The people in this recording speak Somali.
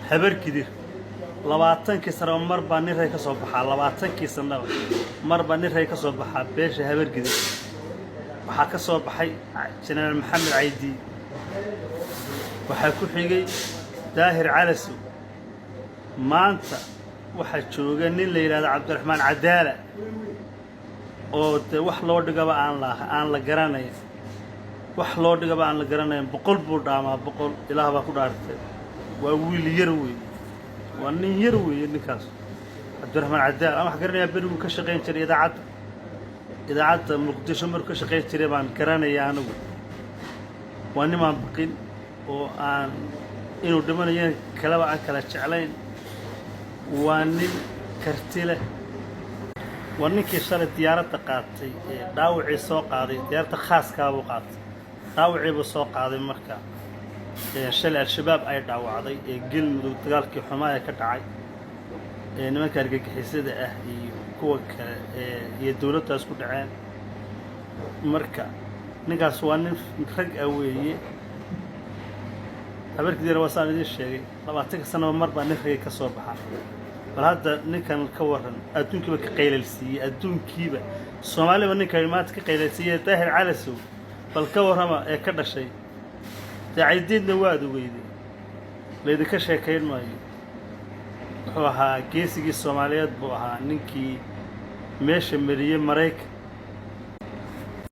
Habargidir 20kii sanaba mar baa nin rag ka soo baxaa. 20kii sanaba mar baa nin rag ka soo baxaa beesha Habargidir. Waxaa ka soo baxay Jenaraal Maxamed Caydi, waxaa ku xigay Daahir Calasow. Maanta waxaa jooga nin la yidhahdo Cabdiraxmaan Cadaala, oo dee wax loo dhigaba aan la garanayn, wax loo dhigaba aan la garanayn. 100 buu dhaamaa, 100. Ilaah baa ku dhaartay, waa wiil yar weeye, waa nin yar weeye ninkaas Cabdiraxmaan Cadaala. Aan wax garanayaa, beriguu ka shaqayn jiray idaacadda Muqdisho. Markuu ka shaqayn jiray baan garanayaa anigu. Waa nimaan baqin oo aan inuu dhimanayo kaleba aan kala jeclayn. Waa nin karti leh. Waa ninkii shalay diyaaradda qaatay ee dhaawacii soo qaaday. Diyaaradda khaaskaabuu qaatay, dhaawaciibuu soo qaaday. Marka shalay Al-Shabaab ay dhaawacday ee Gelmudug, dagaalkii xumaa ee ka dhacay ee nimanka argagixisada ah iyo kuwa kale ee iyo dowladdaas ku dhaceen. Marka ninkaas waa nin rag ah weeye. Habarkidiina waa saan idiin sheegay, 20ka sanaba mar baa nin ragay ka soo baxa. Bal hadda ninkan ka warran, adduunkiiba ka qaylalsiiyey, adduunkiiba Soomaaliba ninkan maanta ka qaylalsiiyey, Daahir Calasow, bal ka warrama ee ka dhashay. Dee Caydiidna waad ogeyday, laydinka sheekayn maayo. Wuxuu ahaa geesigii Soomaaliyeed buu ahaa, ninkii meesha mariyey Maraykan.